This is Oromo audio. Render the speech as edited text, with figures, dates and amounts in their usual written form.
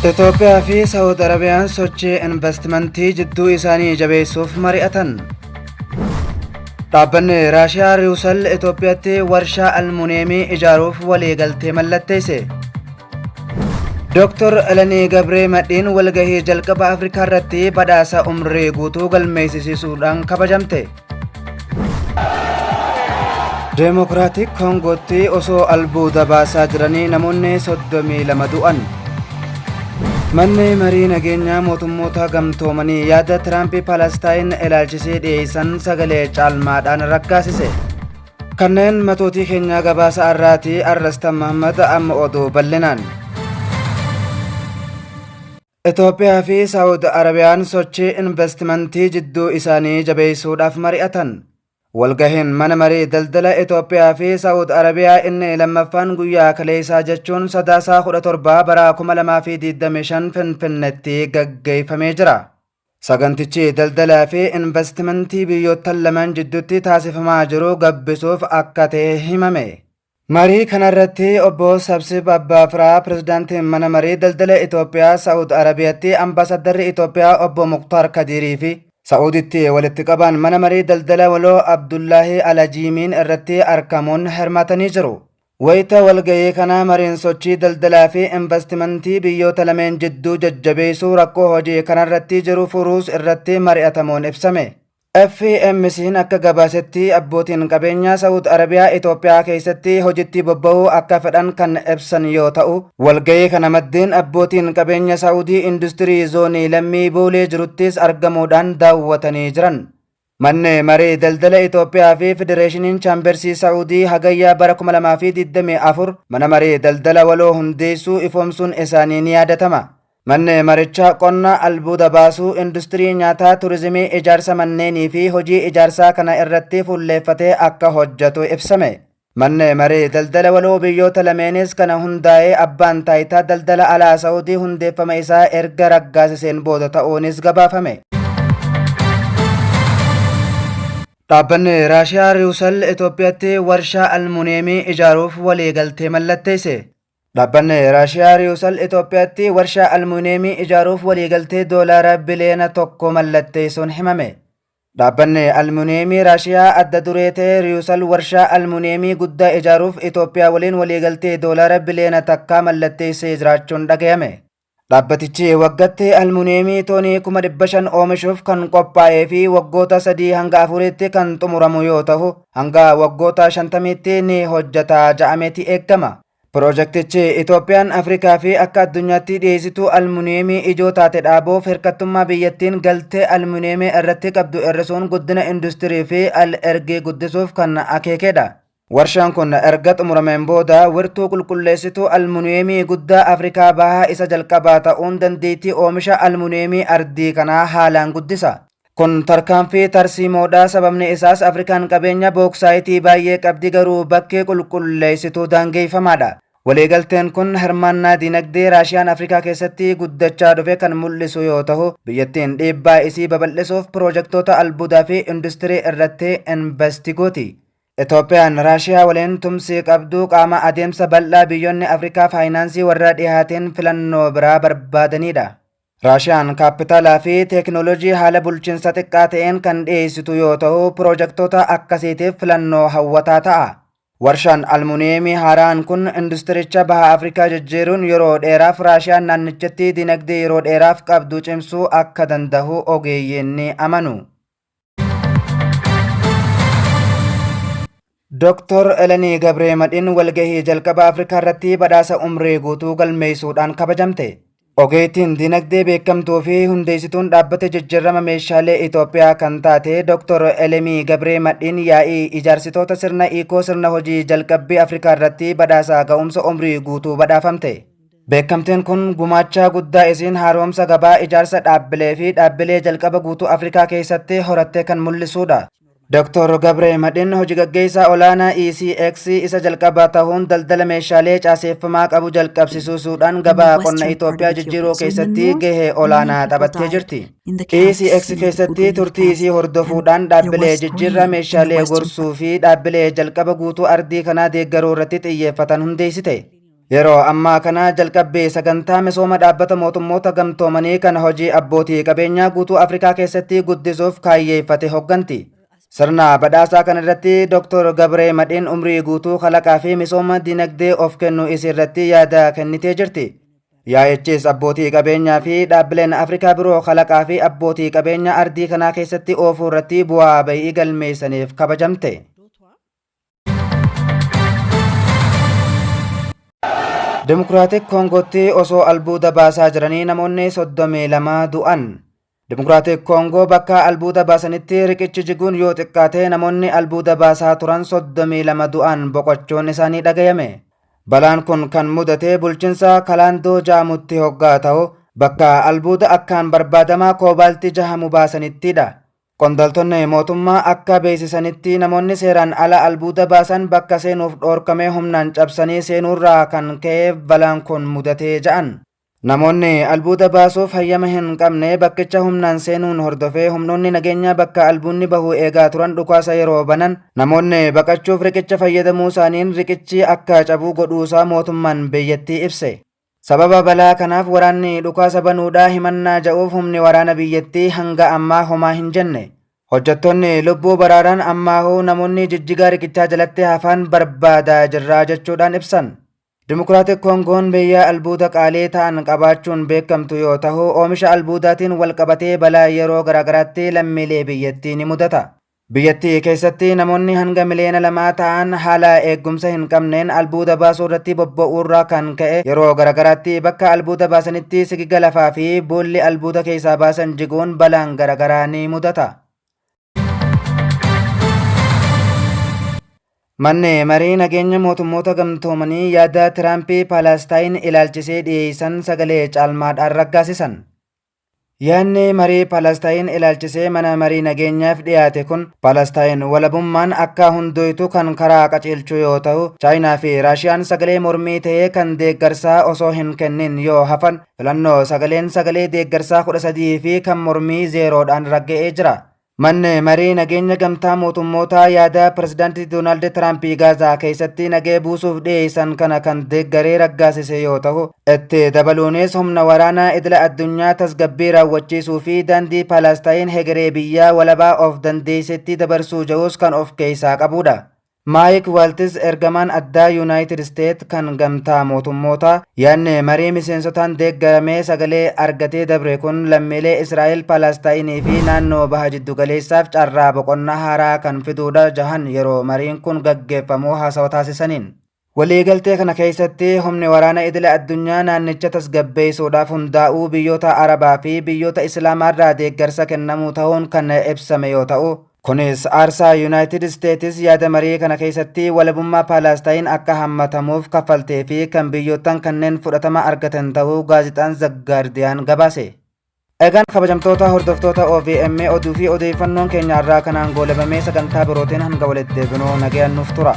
Itoophiyaa fi Saawud Arabiyaan sochii investimentii jidduu isaanii jabeessuuf mari'atan. Dhaabbanni Raashiyaa Riwusal Itoophiyaatti warshaa almuuniyeemii ijaaruuf waliigaltee mallatteesse. Dooktar Eleni Gabree Madhiin walgahii jalqaba Afrikaa irratti badhaasa umrii guutuu galmeessisiisuudhaan kabajamte. Deemokiraatik Koongootti osoo albuuda baasaa jiranii namoonni 32 du'an. Manni marii nageenyaa mootummoota gamtoomanii yaada Tiraamp Palestaayin ilaalchisee dhiyeessan sagalee caalmaadhaan raggaasise. Kanneen matootii keenyaa gabaasa har'aati Arrastan Mahammad amma oduu bal'inaan. Itoophiyaa fi Saawud Arabiyaan sochii investimentii jidduu isaanii jabeessuudhaaf mari'atan. Walgahiin mana marii daldala Itoophiyaa fi Saawud Arabiyaa inni lammaffaan guyyaa kaleessaa jechuun Sadaasaa 17 bara 2025 Finfinneetti gaggeeffamee jira. Sagantichi daldalaa fi investimentii biyyoottan lamaan jidduutti taasifamaa jiru gabbisuuf akka ta'e himame. Marii kanarratti obbo Sabsib Abbaafiraa pirezidaantiin mana marii daldala Itoophiyaa Saa'ud Arabiyaatti ambaasaddarri Itoophiyaa obbo Muktaar Kadiirii fi Sa'uuditti walitti qabaan mana marii daldala waloo Abdullaahi Alajiimiin irratti argamuun hirmaatanii jiru. Wayita walgahii kana mariin sochii daldalaa fi investimentii biyyoota lameen jidduu jajjabeessuu rakkoo hojii kanarratti jiru furuus irratti mari'atamuun ibsame. FMC'n akka gabaasetti abbootiin qabeenyaa Sa'ud Arabiyaa Itoophiyaa keessatti hojitti bobba'uu akka fedhan kan ibsan yoo ta'u, walgahii kana maddeen abbootiin qabeenya Sa'udii industirii zoonii lammii Boolee jiruttis argamuudhaan daawwatanii jiran. Manni marii daldala Itoophiyaa fi Federeeshiniin Chaambersii Sa'uudii hagayyaa bara 2024 mana marii daldala waloo hundeessuu ifoomsuun isaanii ni yaadatama. Manni marichaa qonna, albuuda baasuu, industirii nyaataa, turizimii, ijaarsa manneenii fi hojii ijaarsaa kana irratti fuulleeffatee akka hojjetu ibsame. Manni marii daldala waloo biyyoota lameenis kana hundaa'ee abbaan taayitaa daldala alaa Sa'uudii hundeeffama isaa erga raggaasiseen booda ta'uunis gabaafame. Dhaabbanni Raashiyaa Riwusal Itoophiyaatti warshaa almuuniyeemii ijaaruuf waliigaltee mallatteesse. Dhaabbanni Raashiyaa Riwusal Itoophiyaatti warshaa almuuniyeemii ijaaruuf waliigaltee doolaara biliyoona 1 mallatteessuun himame. Dhaabbanni almuuniyeemii Raashiyaa adda duree ta'e Riyuusal warshaa almuuniyeemii guddaa ijaaruuf Itoophiyaa waliin waliigaltee doolaara biliyoona takkaa mallatteessee jiraachuun dhagayame. Dhaabbatichi waggatti almuuniyeemii toonii 500,000 oomishuuf kan qophaa'ee fi waggoota 3 hanga 4tti kan xumuramu yoo ta'u, hanga waggoota 50tti ni hojjeta ja'ameeti eegama. Pirojektichi Itoophiyaan Afrikaa fi akka addunyaatti dhiyeessituu almuniyeemii ijoo taate dhaabuuf hirkattummaa biyyattiin galtee almuniyeemii irratti qabdu hir'isuun guddina industirii fi al-ergii guddisuuf kan akeekedha. Warshaan kun erga xumurameen booda wirtuu qulqulleessituu almuniyeemii guddaa Afrikaa Bahaa isa jalqabaa ta'uun dandeettii oomisha almuniyeemii ardii kanaa haalaan guddisa. Kun tarkaanfii tarsiimoodha, sababni isaas Afrikaan qabeenya booksaayitii baay'ee qabdi garuu bakki qulqulleessituu daangeeffamaadha. Waliigalteen kun hirmaannaa dinagdee Raashiyaan Afrikaa keessatti guddachaa dhufe kan mul'isu yoo tahu, biyyattiin dhiibbaa isii babal'isuuf piroojektoota albuudaa fi industirii irratti investi gooti. Itoophiyaan Raashiyaa waliin tumsi qabdu qaama adeemsa bal'aa biyyoonni Afrikaa faayinaansii warra dhihaatiin filannoo biraa barbaadanidha. Raashiyaan kaappitaalaa fi teeknooloojii haala bulchiinsa xiqqaa ta'een kan dhiyeessitu yoo ta'u, piroojaktoota akkasiitiif filannoo hawwataa ta'a. Warshaan almuuniyeemii haaraan kun industiricha Baha Afrikaa jijjiiruun yeroo dheeraaf Raashiyaan naannichatti dinagdee yeroo dheeraaf qabdu cimsuu akka danda'u ogeeyyiin ni amanu. Dr. Eleni Gabree Madhin walgahii jalqaba Afrikaa irratti badhaasa umrii guutuu galmeessuudhaan kabajamte. Ogeettiin dinagdee beekamtuu fi hundeessituun dhaabbata jijjiirama meeshaalee Itoophiyaa kan taate Dr. Elemii Gabree Madhin yaa'ii ijaarsitoota sirna iikoo sirna hojii jalqabbii Afrikaa irratti badhaasa ga'umsa umrii guutuu badhaafamte. Beekamtiin kun gumaachaa guddaa isiin haaromsa gabaa ijaarsa dhaabbilee fi dhaabbilee jalqaba guutuu Afrikaa keessatti horatte kan mul'isuudha. Dr. Gabree Madhin hoji gaggeessaa olaanaa ECX isa jalqabaa tahuun daldala meeshaalee caaseeffamaa qabu jalqabsisuusuudhaan gabaa qonna Itoophiyaa jijjiiruu keessatti gahee olaanaa taphattee jirti. ECX keessatti turtii isii hordofuudhaan dhaabbilee jijjiirraa meeshaalee gorsuu fi dhaabbilee jalqaba guutuu ardii kanaa deeggaruu irratti xiyyeeffatan hundeessite. Yeroo ammaa kana jalqabbii sagantaa misooma Dhaabbata Mootummoota Gamtoomanii kan hojii abbootii qabeenyaa guutuu Afrikaa keessatti guddisuuf kaayyeeffate hogganti. Sirna badhaasaa kana irratti Dr. Gabree Madhiin umrii guutuu kalaqaa fi misooma dinagdee of kennuu isii irratti yaada kennitee jirti. Yaa'ichis abbootii qabeenyaa fi dhaabbileen Afrikaa biroo kalaqaa fi abbootii qabeenya ardii kanaa keessatti oofuu irratti bu'aa bayii galmeessaniif kabajamte. Dimokiraatik Koongootti osoo albuuda baasaa jiranii namoonni 32 du'an. Dimokiraatik Koongoo bakka albuuda baasanitti riqichi jiguun yoo xiqqaate namoonni albuuda baasaa turan 32 du'an boqochuun isaanii dhagayame. Balaan kun kan mudate bulchinsa Kalaandoo ja'amutti hoggaa ta'u bakka albuuda akkaan barbaadamaa koobaaltii jahamu baasanittidha. Qondaaltonni mootummaa akka beeksisanitti namoonni seeraan ala albuuda baasan bakka seenuuf dhoorkamee humnaan cabsanii seenuurraa kan ka'e balaan kun mudatee ja'an. Namoonni albuuda baasuuf hayyama hin qabne bakkicha humnaan seenuun hordofee humnoonni nageenyaa bakka albuunni bahu eegaa turan dhukaasa yeroo banan namoonni baqachuuf riqicha fayyadamuu isaaniin riqichi akka cabuu godhuusaa mootummaan biyyattii ibse. Sababa balaa kanaaf waraanni dhukaasa banuudhaa himannaa ja'uuf humni waraana biyyattii hanga ammaa homaa hin jenne. Hojjettoonni lubbuu baraaran ammaahuu namoonni jijjigaa riqichaa jalatti hafan barbaadaa jirraa jechuudhaan ibsan. Dimokiraatik Koongoon biyya albuuda qaalii ta'an qabaachuun beekamtu yoo tahu oomisha albuudaatiin walqabatee balaa yeroo garaagaraatti lammiilee biyyattii ni mudata. Biyyattii keessatti namoonni hanga miliyoona lamaa ta'an haala eeggumsa hin qabneen albuuda baasuu irratti bobba'uurraa kan ka'e yeroo garagaraatti bakka albuuda baasanitti sigiga lafaa fi boolli albuuda keessaa baasan jiguun balaan garagaraa ni mudata. Manni marii nageenya mootummoota gamtoomanii yaada Tiraampii Paalastaayin ilaalchisee dhiyeessan sagalee caalmaadhaan raggaasisan. Yaadni marii Palastaayin ilaalchisee mana marii nageenyaaf dhiyaate kun Palastaayin walabummaan akka hundooytu kan karaa qaceelchu yoo ta'u, Chaayinaa fi Raashiyaan sagalee mormii ta'ee kan deeggarsaa osoo hin kennin yoo hafan, filannoo sagaleen sagalee deeggarsaa 13 fi kan mormii zeeroodhaan ragga'ee jira. Manni marii nageenya gamtaa mootummootaa yaada pirezidaantii Doonaald Tiraamp Gaazaa keessatti nagee buusuuf dhiyeessan kana kan deeggaree raggaasise yoo ta'u, itti dabaluunis humna waraanaa idila addunyaa tasgabbii raawwachiisuu fi daandii Paalastaayin hegeree biyyaa walabaa of dandeessetti dabarsuu ja'us kan of keessaa qabudha. Maayik Waaltiz ergamaan addaa Yuunaayitid Isteet kan gamtaa mootummootaa yaadni marii miseensotaan deeggaramee sagalee argatee dabre kun lammiilee Israa'el Paalastaayinii fi naannoo baha jiddugaleessaaf carraa boqonnaa haaraa kan fiduudha jahan yeroo mariin kun gaggeeffamu haasawa taasisaniin. Waliigaltee kana keessatti humni waraana idila addunyaa naannicha tasgabbeessuudhaaf hundaa'uu biyyoota Arabaa fi biyyoota Islaamaarraa deeggarsa kennamuu ta'uun kan ibsame yoo ta'u, Kunis aarsaa Yunaayitid Isteetis yaada marii kana keessatti walabummaa Paalastaayin akka hammatamuuf kaffaltee fi kan biyyoottan kanneen fudhatama argatan ta'uu gaazexaan The Guardian gabaase. Egaan kabajamtoota hordoftoota OVM oduu fi odeeffannoon keenya irraa kanaan goolabamee sagantaa birootiin hanga walitti deebinuu nagayaan nuuf tura.